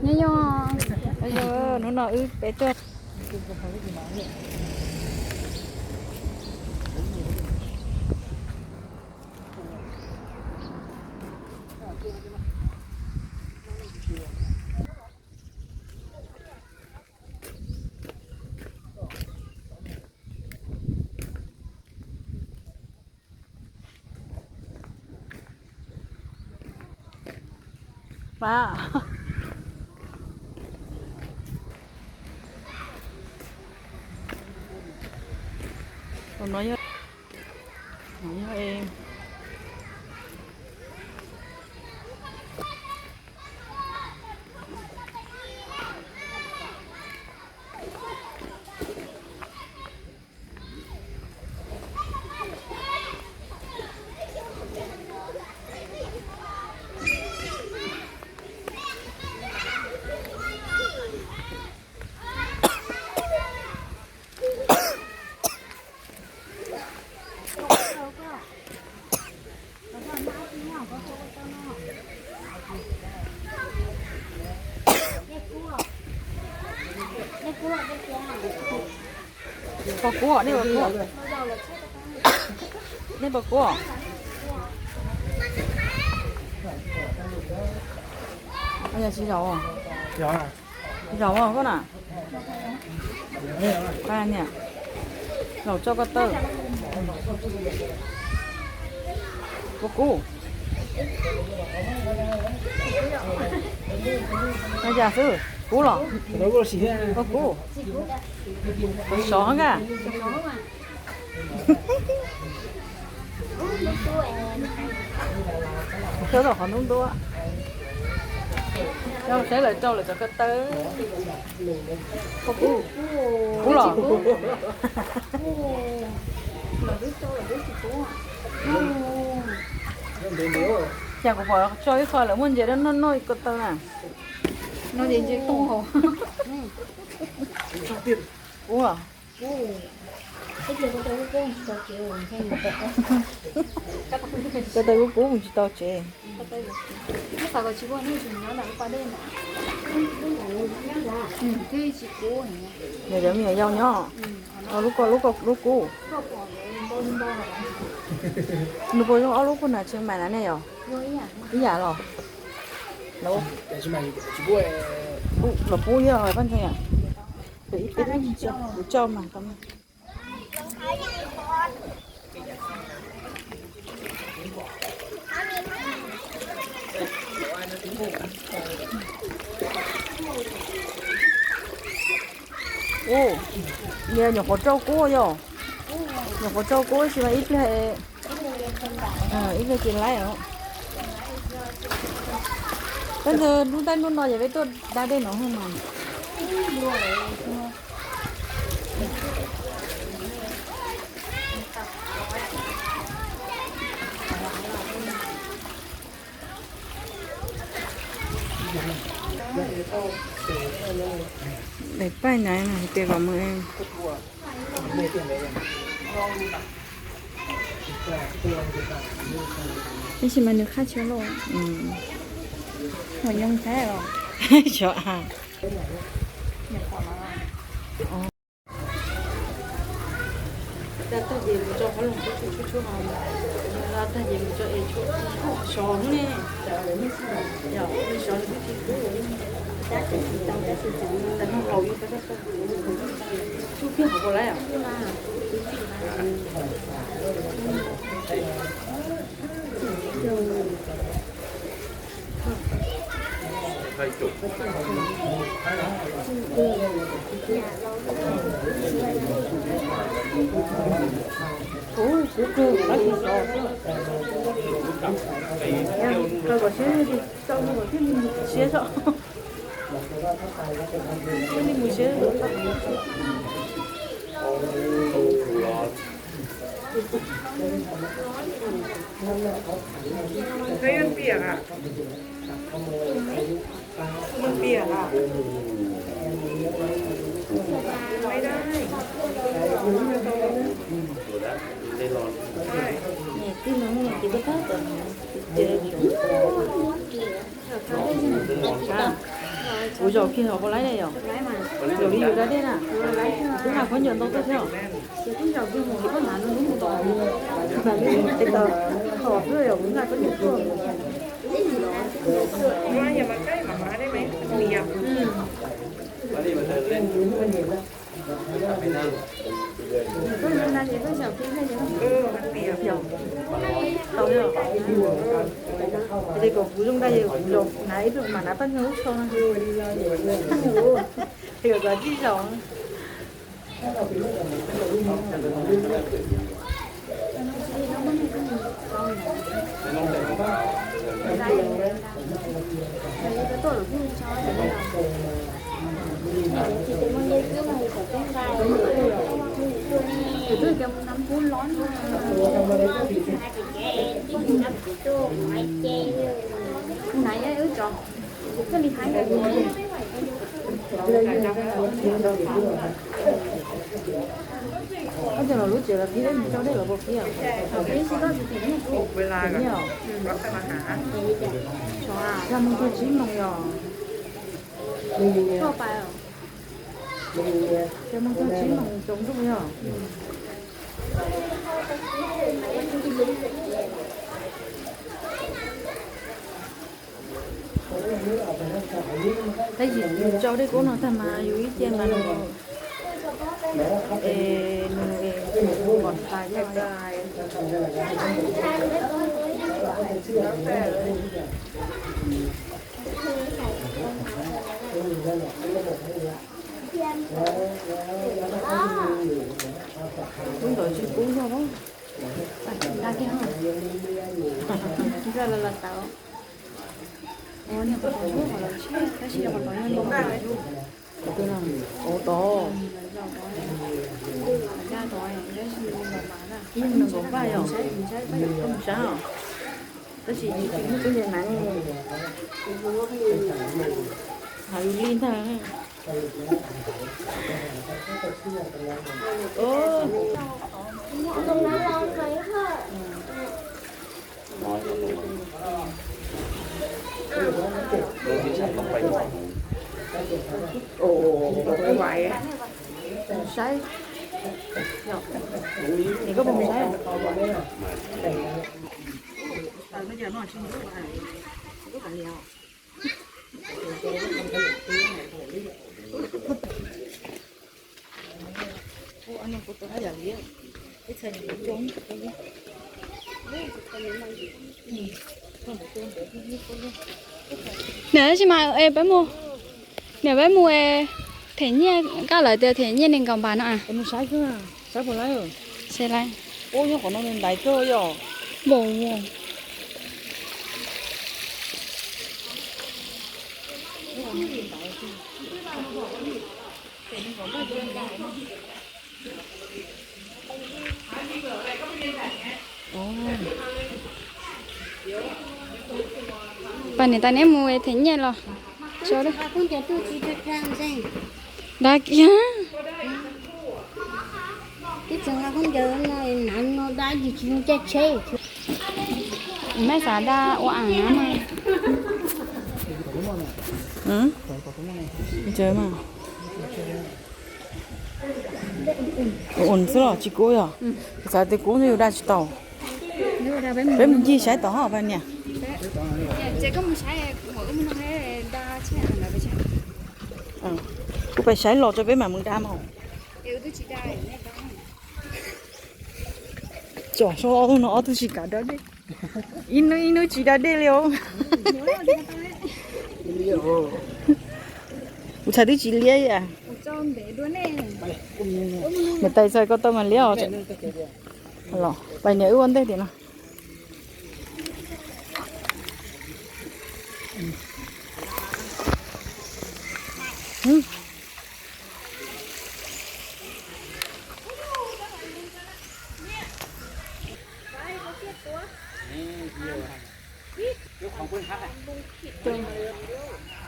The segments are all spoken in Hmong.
Nyob nyob, hnub no wb peb tuaj. Pab, no yog, no yog e. Pom kub, nej pom kub, nej pom kub. Yog tsis zaum, zaum koj na. Niam, zaum tso koj taw. Pom kub. Yam xwb, kub los? Pom kub. Sov nka. Rau tom qhov ntub ntub. Rau saib lawv rau lawv cov ko taw. Kub los? Cas kuv pom tso ib qho lawv muaj ntses noj noj ko taw na. No ces ntses tooj hauv. Kub los? Ko taw kub kub mus tsis tau tsev. Nws cov me nyuam yaus nyob. Lub ko lub ko lub kub. Nws puas zoo ob lub puag nram Tsheej Maim na ne yom? Ib yam los? Los pub yog pab ntseeg yom? Kuv coj mas tau. Ub, yog nyuam qhuav rau kub yog? Nyuam qhuav rau kub tab sis mas ib pliag, ib pliag ces laib os. Peb ntxawg hnub tab hnub no ces peb tuaj da dej no mas. Đẩy paib nais hais tias kom mus em. Tab sis mas nws qab tshua loj. Hua nyob Thaib los? Xyov a. Da tag ces mus tso qhob loos tshuab tshuab tshuab, da tag ces mus tso es tshuab sov ne. Yog sov nws twb tsis kub li. Tab sis no haus yuav tau tsub kiag hauv puas laib os. Kuv kuv kawg los tsis sov xwb. Kawg kom siab, tau kom thiaj li mus siab tso. Thiaj li mus siab. Koj yuav piam hả? Koj yuav piam hả? Mày đây. Nè, tij no ces koj tab tom, ces, ces, hả? Kuv zaum kiag los puas laib ne yom? Zaum li yus da dej na. Kuv hais khaub ncaws ntau tuaj thiab. Ces kom kuv zoo da es kuv los kuv hnav ib pliag mam hnav paj nyog lub tsho no. Yog kom tib zaug. Koj coj los lub tsev los qhib dej mus tso dej los puas qhib? Qhib os. Txog mus txog tsib moos yom. Txog mus txog tsib moos tsaus ntuj yom. Tab sis yus tso dej kub no tag mas yus ib ce mas nws, es nws es kom tas yog. Kub ntawd tsis kub zog, da kiag, zaj los los tau. Ua niag qos tau ub qos los tsheb tab sis yog qos tau yog li. Qos tau, ua tau. Ib nees nkaum paj yom, koj mus saib os. Tab sis tsis muaj tub yas hnav ne. Hnav yus li ntag. Saib, es koj puas mus saib? Niam, tab sis mas peb mus, niam, peb mus them nyiaj, koj lawv tias them nyiaj nees nkaum npas no a. Saib, saib puas laib. Ub, nyob qhov no nws ntaiv kawg yom. Npaum. Pab niam tais neb mus them nyiaj los? Dab kiag. Mej xav da ua am na mas. Ntawd mas ua xwb los tsis kub yog? Kuv xav tias kub ntshe yus da tsis tau. Peb mus ncig saib tod hab pab niam. Kuv pais saib los tso peb mam mus da mog. Tsom sab ob tug no ob tug tsis kam da dej. Ib hnub ib hnub tsis da dej li os. Kuv txhais twb tsis liab ib yam. Niam tais txhais ko taw mas liab os. Los pais niam wb ua ntej tim no.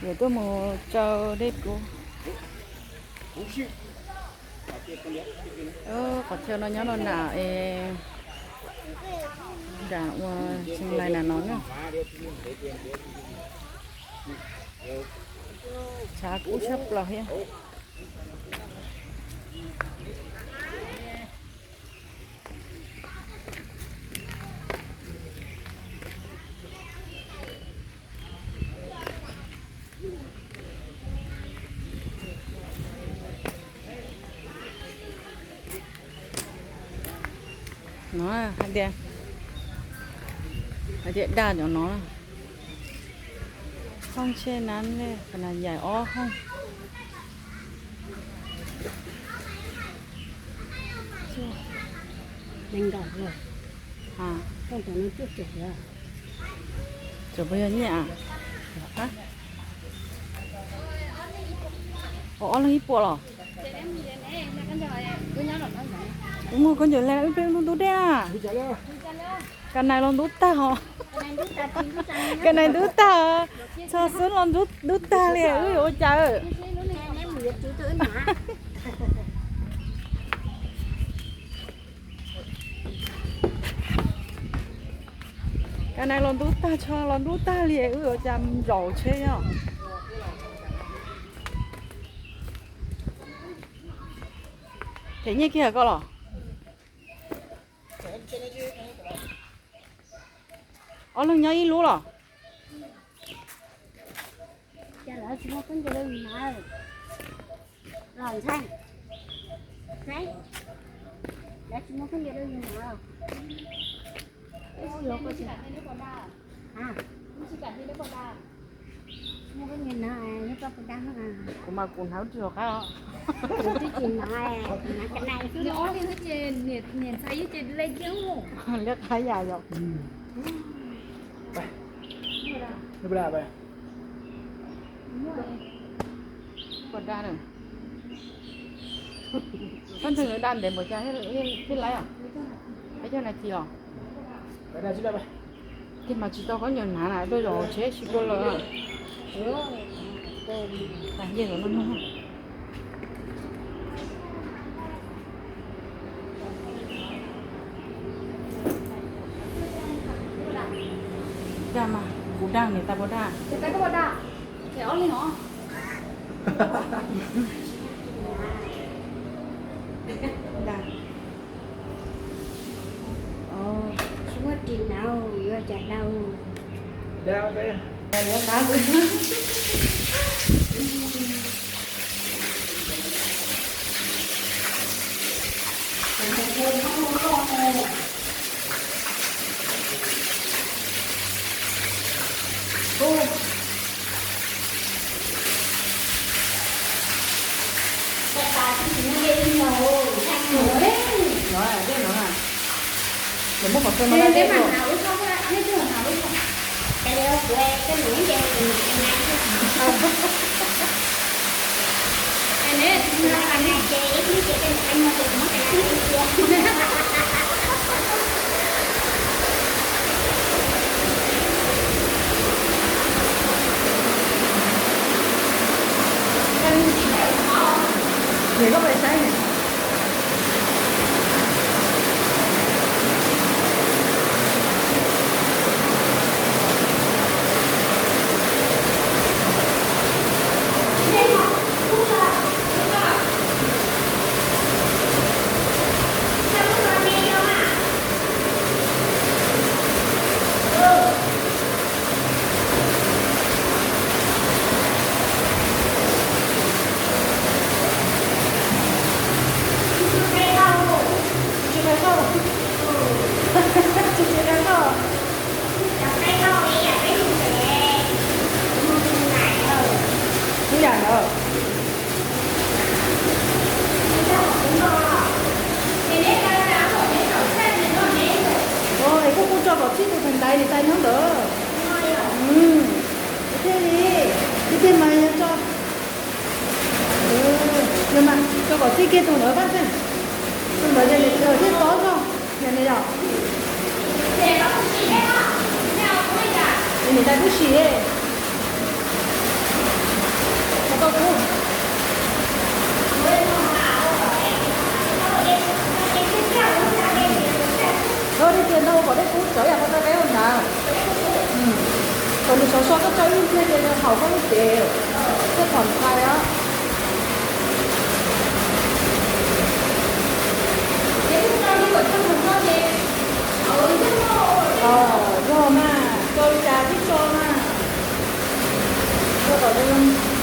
Yuav tuaj mus tsau dej kub. Qhov chaw no nyob no nram es, nram ua Tseev Lais nram no na. Tshav kub tshaj plaws thiab. No hais tias, hais tias daj cov no, hoob tsheb na, qhov no yam ob hoob. Tseem puas yog nyiaj a? Ob leeg ib puas los? Kuv muaj khaub ncaws hle wb peb ntub dej na. Ka nais los ntub tag os. Ka nais ntub tag, txog xwb los ntub tag li, wb yuav ua cas? Ka nais los ntub tag, tsho los ntub tag li, wb yuav ua cas zaum tsheb os. Them nyiaj kiag hais koj los? Ob leeg nyob ib lub los? Cas lawv tsis muaj khaub ncaws rau yus hnav los ntxhais? Ntxhais, lawv tsis muaj khaub ncaws rau yus hnav los? Kuv mas kuv hnav twb tsis haum qab os. Twb tsis hnav, hnav ka nais xwb. Ob leeg xwb ces niam ntxhais ib ces le kiag. Liab qab yam yom. Puas dag na? Koj ntseeg lawv dag ntev npaum cas thiaj laib os? Peb caug nas this os. Kiag mas tsis tau khaub ncaws hnav na, tuaj zaum hauv tsheb tsis kua lawm. Tag ncej los noj noj. Dag mas kuv dag niam tais puas dag? Niam tais puas dag? Ces ob leeg os. Dag. Tsis muaj ris hnav yuav cas dau. Lawv muab qhov xeeb no dej rau. Để gấp lại sáng nhỉ? Ib yam ntawd. Es koj kuj tso kom tsib tus theem ntaiv niam tais nyob ntawd. Ua thiaj li, ib tiag mas yog tso, yog mas tso kom tsib kiag tus ntawd pab xeem, tus ntawd ces niam tais thiaj tob zog, yog ne yom. Es niam tais kuj sim, koj kuj, koj dej tiag ntau kom dej kub tsawv yam koj tau peb ua ntawd. Kom nws sov so koj tso ib pliag ces nws haum koj lub cev, thiaj phom ntshai. Ua